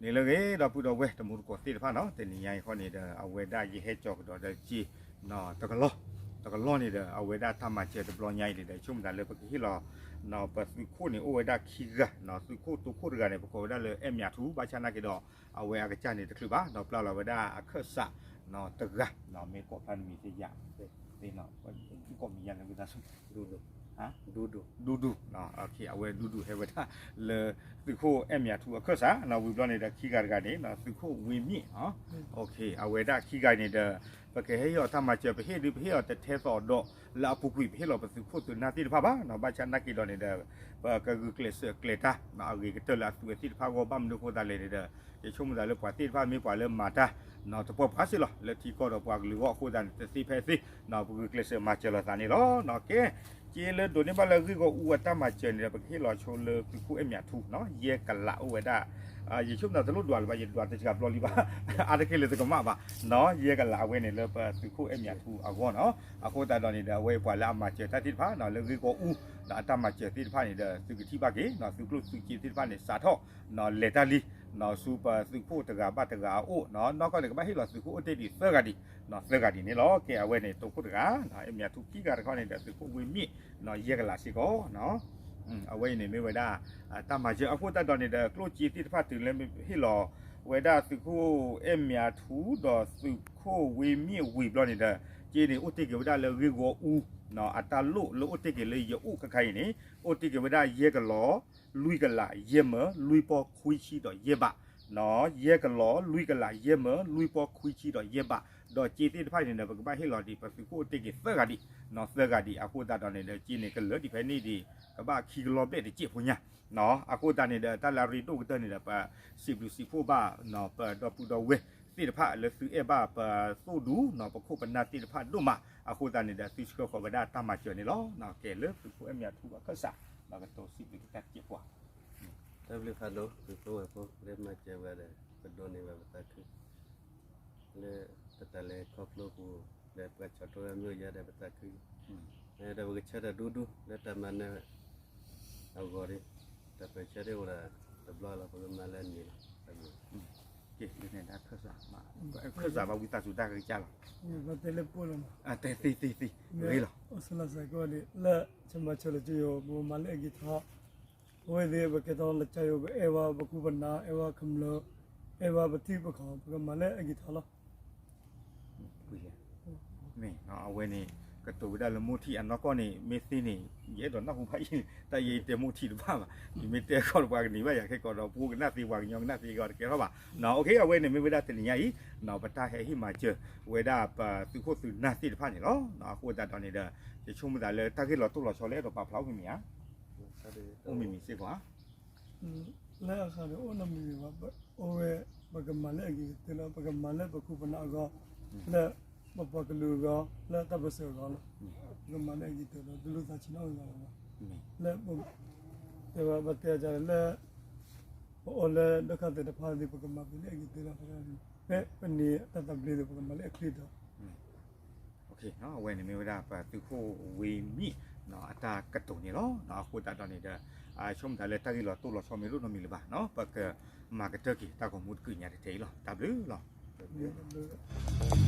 မ့ၢ်လၢဂ့ၤ ဒီပုၢ်ဒီဝဲၢ်တံၤသကိးသ့ၣ်တဖၣ်နီၤ, တနံၤညါအံၤဃီန့ၣ်ဒီး အဝဲဒၣ်ယဟဲကၠီၤကဒီးဒီးစ့ တကလီၢ်, တကလီၢ်န့ၣ်ဒီး အဝဲဒၣ်တၢ်မၤစၢၤတဘျီညါအံၤန့ၣ်ဒီး ယဆိကမိၣ်သးလၢပကဟ့ၣ်လီၤ ပသုးခိၣ်န့ၣ် အိၣ်ဝဲဒၣ်ခံဂၤ, သုးခိၣ်တိခိၣ်တဂၤန့ၣ် ပကိးဝဲဒၣ်လၢအဲၣ်မၠးထူ ဘၣ်ဆၣ်နာ်က့ဒီး အဝဲအကစၢ်န့ၣ်တချုးဘၣ်, ဒီးပျၢ်လီၤဝဲဒၣ်အခၢၣ်စးတဂၤ, မ့ၢ်ကိးဖျါနမံၤသ့ယၤ, ကိးမံၤယၤန့ၣ်ဝံသးစူၤ ဒူဒူ, ဒူဒူ, အဝဲဒူဒူဟဲဝဲဒၣ်လၢ သုးခိၣ်အဲၣ်မၠးထူအခၢၣ်စး, ဝံၤဘျီန့ၣ်ဒီးခံဂၤတဂၤန့ၣ် သုးခိၣ်ဝ့မ့ၣ်, အဝဲဒၣ်ခံဂၤန့ၣ်ဒီး ပကဟ့ၣ်အီၤတၢ်မၤစၢၤ ပဟ့ၣ်ဒုး ပဟ့ၣ်အီၤတထဲသိးဒီး လၢအပူၤကွံာ် ပဟ့ၣ်လီၤပသုးခိၣ်သုးနၢ်သ့ၣ်တဖၣ်ဘၣ်, ဘၣ်ဆၣ်နာ်က့ဒီးန့ၣ်ဒီး ပကဂုာ်ကျဲးစၢးကျဲၤတၢ် အဂ့ၤကတၢၢ်လၢအသုးဝဲသ့ၣ်တဖၣ်အဂီၢ်, ဘၣ်မနုၤအဃိသတးလဲၣ်န့ၣ်ဒီး ယဆိကမိၣ်သးလၢပှၤသ့ၣ်တဖၣ်မ့ၢ်ပှၤလၢမၤတၢ် တပှၢ်ပှၢ်စ့ၢ်လီၤ လၢထံကီၢ်ဒီးပှၤကလုာ်အဂီၢ်အဃိသတးန့ၣ် တသ့ဖဲအသ့ ပဂုာ်ကျဲးစၢးမၤစၢၤလိာ်သးန့ၣ်လီၤ. ကဲ စ့လၢဒိးန့ၢ်ဘၣ်လၢဂ့ၢ်ဂီၢ်အူအတၢ်မၤစၢၤန့ၣ်ဒီး ပကဟ့ၣ်လီၤဆိလၢသုးခိၣ်အဲၣ်မၠးထူနီၤ, ယဲၢ်ကလးအိၣ်ဝဲဒၣ် ယဆိကမိၣ်တလိၣ်ဒွးလၢၤဘၣ်, ယဒွးတစှၤဘျီလံဘၣ်, အါတက့ၢ်လၢတကမၣ်ဘၣ်, ယဲၢ်ကလးအဝဲန့ၣ်လၢပသုးခိၣ်အဲၣ်မၠးထူအဂီၢ်နီၤ, အဃိသတးဒီးန့ၣ်ဒီး အဝဲပှၤလၢအမၤစၢၤတၢ်သ့ၣ်တဖၣ် လၢဂ့ၢ်ဂီၢ်အူ ဒီးအတၢ်မၤစၢၤသ့ၣ်တဖၣ်န့ၣ်ဒီး သုကထံၣ်ဘၣ်က့ၤ သုးကျိၣ်သုးစ့သ့ၣ်တဖၣ်န့ၣ် စးထီၣ် လဲၤတၢ်လံ ဆူပသုးခိၣ်တဂၤဘၣ်တဂၤအအိၣ်, နီၢ်ကီၢ်န့ၣ် ကဘၣ်ဟ့ၣ်လီၤသုးခိၣ်အိၣ်တ့ၢ်ဒံးသၢဂၤဒံး, သၢဂၤဒံးန့ၣ်လီၤ. ကဲ အဝဲန့ၣ်တိခိၣ်တဂၤ အဲၣ်မၠးထူခံဂၤတခီန့ၣ်ဒီး သုးခိၣ်ဝ့မ့ၣ် ယဲၢ်ကလးစ့ၢ်ကီး အဝဲအံၤန့ၣ်မ့ၢ်ဝဲဒၣ် တၢ်မၤစၢၤအဃိသတးဒီးန့ၣ်ဒီး ကျိၣ်စ့သ့ၣ်တဖၣ်တုၤလၢဟ့ၣ်လီၤဝဲဒၣ်သုးခိၣ်အဲၣ်မၠးထူဒီးသုးခိၣ်ဝ့မ့ၣ်ဝံၤဘျီန့ၣ်ဒီး စ့န့ၣ်အိၣ်တ့ၢ်က့ၤဝဲဒၣ်လၢဂ့ၢ်ဂီၢ်အူ အတၢ်လိၣ်လၢအိၣ်တ့ၢ်က့ၤလၢယအိၣ်ခါခါအံၤန့ၣ် အိၣ်တ့ၢ်က့ၤဝဲဒၣ်ယဲၢ်ကလး လွံၢ်ကလး ယဲၢ်မၢ လွံၢ်ပီၢ်ခွံဆံဒီးယဲၢ်ဘး, ယဲၢ်ကလး လွံၢ်ကလး ယဲၢ်မၢ လွံၢ်ပီၢ်ခွံဆံဒီးယဲၢ်ဘး, ဒီးစ့သ့ၣ်တဖၣ်အံၤန့ၣ်ဒီး ပကဘၣ်ဟ့ၣ်လီၤဒံး ပသုးခိၣ်အိၣ်တ့ၢ်က့ၤသၢဂၤဒံး, သၢဂၤဒံး အဃိသတးဒီးန့ၣ်ဒီး စ့န့ၣ်ကလၢာ်ဒံးဖဲန့ၣ်ဒံး ကဘၣ်ခံကလီၤဘျဲၣ်တစဲးဖိညါ အဃိသတးန့ၣ်ဒီး တၢ်လၢအရ့ဒိၣ်ကတၢၢ်န့ၣ်ဒီး ပစံးဘျုးစံးဖှိၣ်ဘၣ် ပဒီပုၢ်ဒီဝဲၢ်သ့ၣ်တဖၣ်လၢသုအဲၣ်ဘၣ်ပသိၣ်ဒူ ပခိၣ်ပနၢ်သ့ၣ်တဖၣ်ဒိၣ်မး အဃိသတးန့ၣ်ဒီး သုဆှၢဃီၤဝဲဒၣ်တၢ်မၤစၢၤန့ၣ်လီၤ. ကဲလၢသုးခိၣ်အဲၣ်မၠးထူအခၢၣ်စး ဒီးကတိၤစံးဘျုးကတၢၢ်တစဲးဖိ တၢ်ဘျုးဖးဒိၣ် သုးခိၣ်ဝဲၢ်ဖိ လၢမၤစၢၤဝဲဒီး ပဒိးန့ၢ်ဘၣ်ပသးခု လၢပတၢ်လဲၤခီဖျိပူၤ ဒီးပှၤဆီၣ်ထွဲဝဲမ့ၢ်ယၤဒီးပသးခု ဒီးပကဆၢထၢၣ်ဒူဒူ လၢတၢ်မၤနၢၤအဂီၢ်ဒီး တၢ်ပၢၢ်ဆၢဒ်အိၣ်ဒီးတဘျီလီၤ ပကမၤလၢအနံၤလီၤ. ကဲ လၢန့ၣ်ဒၣ်ခၢၣ်စး ခၢၣ်စးဘၣ်ဝံသးစူၤတၢ်ကစၢ်လီၤ. တဲသ့သ့သ့ ဂ့ၤလီၤ. လၢ ပမၤလၢအဂ့ၤထီၣ် အဝဲသ့ၣ် ပကဲထီၣ်လၢကစၢ်ယွၤ ပအဲၣ်ဝဲပခိၣ်ပနၢ် အဲၣ်ဝဲကမျၢၢ် အဲၣ်ဝဲပထံပကီၢ် ပကမၤလၢအဂ့ၤထီၣ်လီၤ. မ့ၢ်အဝဲန့ၣ် ကတိၤဝဲဒၣ်လၢမိၢ်ထံၣ်အနီၢ်ကီၢ်န့ၣ် မ့ၢ်သ့န့ၣ် ယအဲၣ်ဒိးနၢ်ဟူဘၣ်အံၤ တၢ်ယဲအံၤတဲမိၢ်ထံၣ်တဘၣ်ဘၣ်. ယမ့ၢ်တဲခီဒီးပှၤကနံၤဘၣ်ယၤခဲကိာ်ဒီး ပှၤကနၣ်သ့ပှၤကညီကနၣ်သ့အဂီၢ်တကဲထီၣ်ဘၣ်. အဝဲန့ၣ်မ့ၢ်ဝဲဒၣ်တနံၤညါအံၤ ပတၢ်ဟဲဟ့ၣ်မၤစၢၤဝဲဒၣ်ပသုးခိၣ်သုးနၢ်သ့ၣ်တဖၣ်န့ၣ်လီၤ. အဃိသတးဒီးန့ၣ်ဒီး ယဆိကမိၣ်သးလၢတၢ်ဂ့ၢ်လီၤတိၢ်လီၤဆီလၢအဲၣ်ဒိးပာ်ဖျါအိၣ်မ့ၢ်မ့ၢ်ဧါ. အိၣ်မ့ၢ်မ့ၢ်စ့ၢ်ကီးဧါ. လၢအဃိဒီးအိၣ်နီတမံၤမံၤဘၣ်, အိၣ်ဝဲ ပကမၤလၢအဂ့ၤကတၢၢ်လီၤ. ပကမၤလၢပခိၣ်ပနၢ်အဂီၢ်, လၢပပှၤကလုာ်အဂီၢ်, လၢတၢ်ပၢၢ်ဆၢအဂီၢ်လီၤ. ပကမၤလၢအဂ့ၤကတၢၢ်လီၤ. တလိၣ်သးဆံးနီတဂၤဘၣ်. လၢ တဲဝဲ ပတဲအီၤလၢ ပအိၣ်လၢဒုက္ခသည်တဖၣ်သ့ၣ် ပကမၤပှဲၤလၢအဂ့ၤကတၢၢ်လီၤ. ဖဲပန့ၢ်တၢ်သဘျ့ဒီး ပကမၤလၢအချ့ဒီး အဝဲန့ၣ်မ့ၢ်ဝဲဒၣ်ပသုးခိၣ်ဝ့မ့ၣ်အတၢ်ကတိၤန့ၣ်လီၤ. အဃိသတးဒီးန့ၣ်ဒီး ဆိကမိၣ်သးလၢတၢ်ဂ့ၢ်လီၤတိၢ်လီၤဆီမ့ၢ်တအိၣ်နီတမံၤလၢၤဘၣ်, ပကမၤကတၢၢ်က့ၤတၢ်ဂီၤမူတကုာ်ညါတထဲအံၤလီၤ. တၢ်ဘျုးလီၤ.